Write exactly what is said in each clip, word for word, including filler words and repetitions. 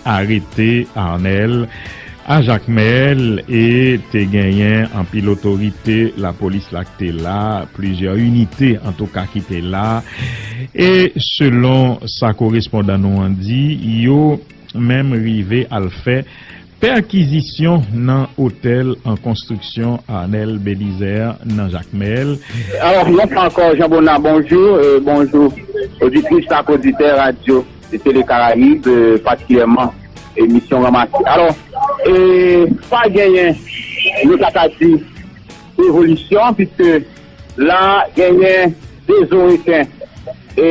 arete Arnel a Jakmèl e te genyen anpil otorite lapolis la ki te la, plizyè inite antouka ki te la. E selon sa korespondan nou an di, yo menm rive al fè pèkizisyon nan otèl an konstriksyon Arnel Belizaire nan Jakmèl. Alò, yon fwa ankò, Jean Bonnat, bonjou. E bonjou, oditris ak oditè radyo Tele Karayib, e, patikilyèman emisyon Ranmase. Alò, e, pa genyen, nou ta ka di, evolisyon, piske la genyen de zoreken, e,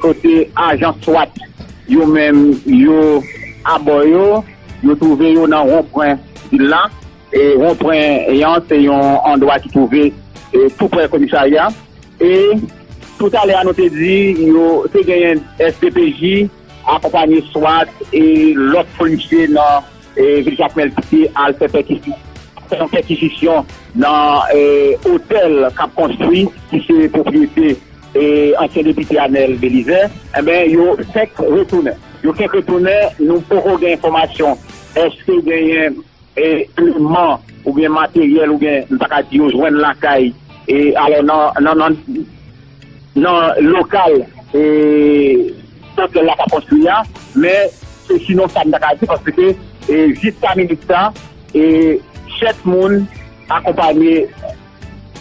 kote ajan swat yo menm yo abò yo, yo twouve yo nan wonpwen vil la. E wonpwen an se yon andwa ki twouve, e, tou prè komisarya. E toutalè a nou te di yo te genyen S D P J akonpanye swat e lòt polisye nan, e, vil Jakmèl ki te al fè pèkisi- fè yon pèkizisyon nan, e, otèl k ap konstwi ki se pwopriyete, e, ansyen depite Arnel Belizaire. Enben, yo fenk retounen. Yo fenk retounen, nou poko gen enfòmasyon èske genyen, e, eleman oubyen materyèl oubyen, m ta ka di, yo jwenn lakay, e, alò, nan, nan, nan, nan lokal, e, otèl la k ap konstwi a, men se sinon sa m ta ka di, paske, e, jiska minit sa, e, sèt moun akonpanye,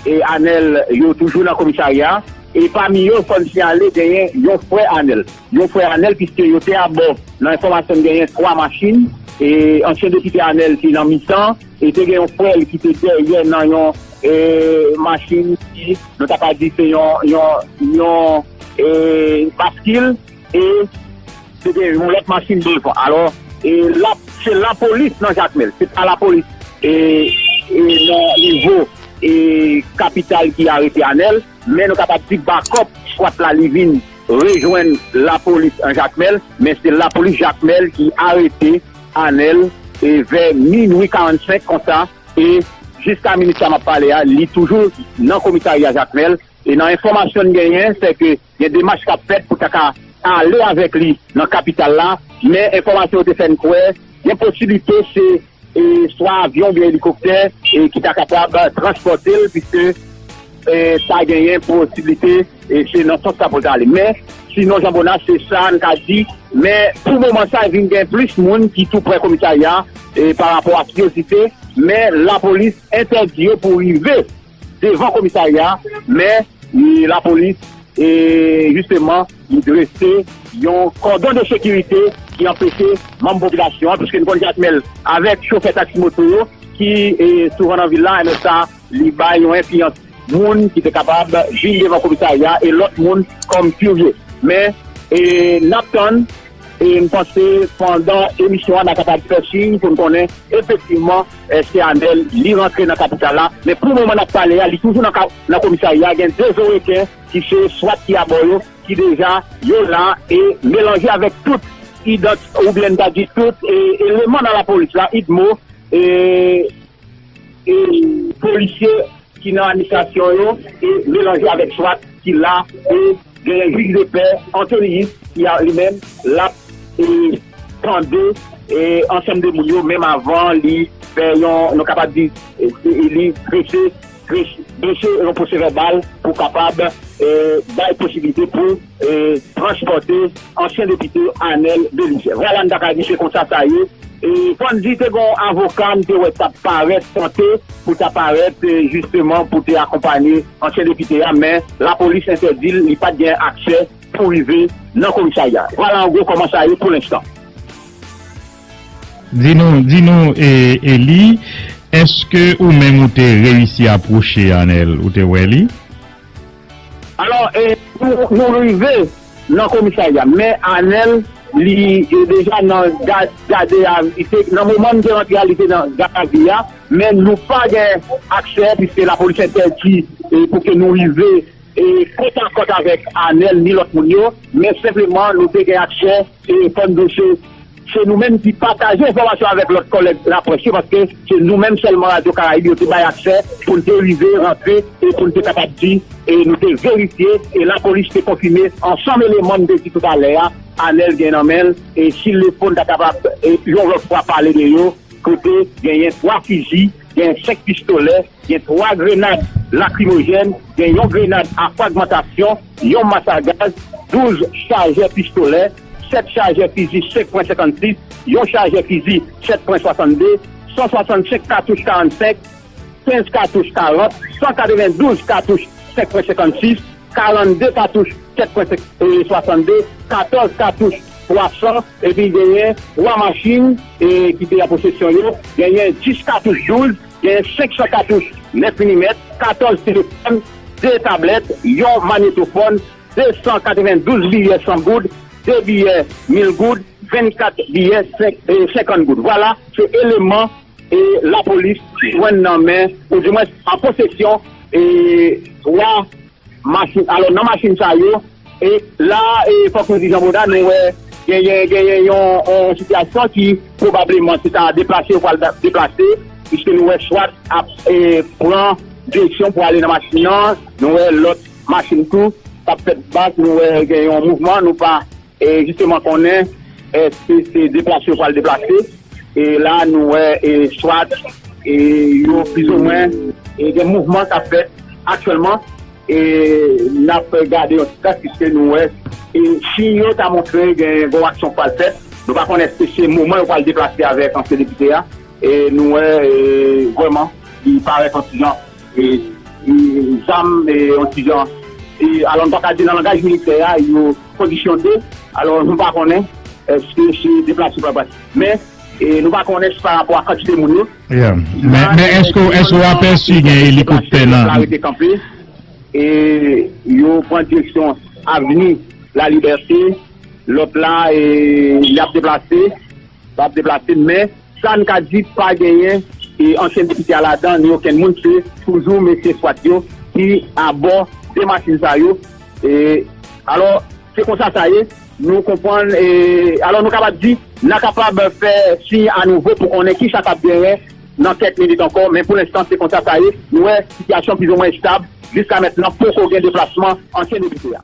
e, Arnel yo toujou nan komisarya, e pami yo, fò n siyale, genyen yon frè Arnel. Yon frè Arnel, piske yo te abò, nan enfòmasyon n genyen, twa machin, e ansyen depite Arnel te nan mitan, e te gen yon frè l ki te dèyè nan yon, e, machin ki, nou ta ka di se yon, yon, yon, e, baskil, e te gen yon lòt machin devan. Alò, e la, se lapolis nan Jakmèl, se pa lapolis, e, e nan nivo, e kapital ki arete Arnel, men nou kapab di bakòp swat la li vin rejwenn lapolis an Jakmèl, men se lapolis Jakmèl ki arete Arnel, e vè minwi karannsenk konsa, e jiska minit sa m ap pale a, li toujou nan komisarya Jakmèl, e nan enfòmasyon n genyen, se ke gen demach k ap fèt pou ta ka ale avèk li nan kapital la, men enfòmasyon yo te fè n kwè, gen posiblite se, e, swa avyon oubyen elikoptè, e, ki ta kapab transpòte l, piske, e, ta genyen posiblite, e, se nan sans sa pou l ta ale. Men, sinon, Jean Bonnat, se sa n ka di, men pou moman sa, vin gen plis moun ki tou prè komisarya, e, pa rapò a kiryozite, men lapolis entèdi yo pou rive devan komisarya, men, e, lapolis, e, jisteman, li drese yon kòdon de sekirite ki anpeche manm popilasyon an, piske n konn Jakmèl avèk chofè taksi moto yo ki, e, souvan nan vil la, enben sa, li bay yon enfliyans moun ki te kapab vin devan komisarya e lòt moun kòm kirye. Men, e, n ap tann, e m panse pandan emisyon an, n a kapab fè siy pou n konnen efektivman èske Arnel li rantre nan kapital la. Men pou moman n ap pale a, li toujou nan ka- nan komisarya. Gen de zoreken ki se swat ki abò yo, ki deja yo la e melanje avèk tout idant- oubyen n ta di tout, e, eleman nan lapolis la, idmo, e, e polisye ki nan administrasyon yo, e melanje avèk swat ki la, e genyen jij de pè Anthony Yves ki a li menm l ap, e, tande, e, ansanm de moun yo, menm avan li fè yon, nou kapab di, e, e, li drese, drese, drese yon pwosevèbal pou kapab, e, bay posiblite pou, e, transpòte ansyen depite Arnel Belizaire. Vwala, n ta ka di se konsa sa ye. E fò n di te gen yon avoka m te wè t ap parèt, tante pou ta parèt, e, jisteman pou te akonpanye ansyen depite a, men lapolis entèdi l, li pa t gen aksè pou rive nan komisarya. Vwala an gwo kòman sa ye pou lenstan. Di nou, di nou, e, Eli, èske ou menm ou te reyisi apwoche Arnel, ou te wè li? Alò, e, nou, nou rive nan komisarya, men Arnel, li, e, deja nan gad, gade a, li te, nan moman n te rantre a, li te nan gad a vi a, men nou pa gen aksè, piske lapolis entèdi, e, pou ke nou rive, e, kòtakòt avèk Arnel ni lòt moun yo, men senpleman, nou te gen aksè, e, fò n di se, se nou menm ki pataje enfòmasyon avèk lòt kòlèg laprès yo, paske se nou menm sèlman Radyo Karayib yo te bay aksè pou n te rive rantre e pou n te kapab di, e nou te verifye, e lapolis te konfime ansanm eleman m te di toutalè a, Anèl gen nan men l, e si Lefon ta kapab, e, yon lòt fwa pale de yo, kote genyen twa fizi, genyen senk pistolè, gen twa grenad lakrimojèn, gen yon grenad a fragmantasyon, yon mas a gaz, douz chajè pistolè, sèt chajè fizi senk pwen senkannsis, yon chajè fizi sèt pwen swasannde, san swasannsenk katouch karannsenk, kenz katouch karant, san katrevendouz katouch senk pwen senkannsis, karannde katouch sèt pwen swasanndde, katòz katouch twa san, epi genyen twa machin, e, ki te an posesyon yo, genyen dis katouch douz, genyen senk san katouch nèf milimèt, katòz telefòn, de tablèt, yon manyetofòn, de san katrevendouz biyè san goud, de biyè mil goud, vennkat biyè senk, e, senkant goud. Vwala, se eleman, e, lapolis jwenn nan men, oudimwens an posesyon, e, twa machin. Alò, nan machin sa yo, e la, e, fòk nou di, Jan Boda, nou wè genyen, genyen yon, yon sitiyasyon ki pwobableman se ta deplase yo pral da- deplase, piske nou wè swat ap, e, pran direksyon pou ale nan machin nan, nou wè lòt machin tou k ap fèt bak, nou wè gen yon mouvman, nou pa, e, jisteman konnen èske se deplase yo pral deplase. E la, nou wè, e, swat, e, yo plizoumwen, e, gen mouvman k ap fèt aktyèlman. E n ap gade yon ti tan, piske nou wè, e, si yo ta montre gen gwo aksyon k pral fèt, nou pa konnen èske se moman yo pral deplase avèk ansyen depite a. E nou wè, e, vrèman, li parèt yon ti jan, e, e, zam, e, yon ti jan, e, alò, nou pa ka di nan langaj militè a, yo kondisyone. Alò, nou pa konnen èske se deplase pa pral. Men, e, nou pa konnen si pa rapò a kantite moun yo. Yeah. Men, men èske, èske w apèsi gen elikoptè nan? Yo rete kanpe. E yo pran direksyon Avni Lalibète. Lòt la, e, y ap deplase. Y ap deplase, men sa n ka di, pa genyen, e, ansyen depite a ladan, ni okenn moun, se toujou mesye swat yo ki abò de machin sa yo. E, alò, se konsa sa ye. Nou konprann, e, alò, nou kapab di, n a kapab fè siy anouvo pou konnen kisa k ap genyen nan kèk minit ankò, men pou lenstan, se konsa sa ye. Nou wè, sitiyasyon plizoumwen estab. Jiska mentnan, poko gen deplasman ansyen depite a.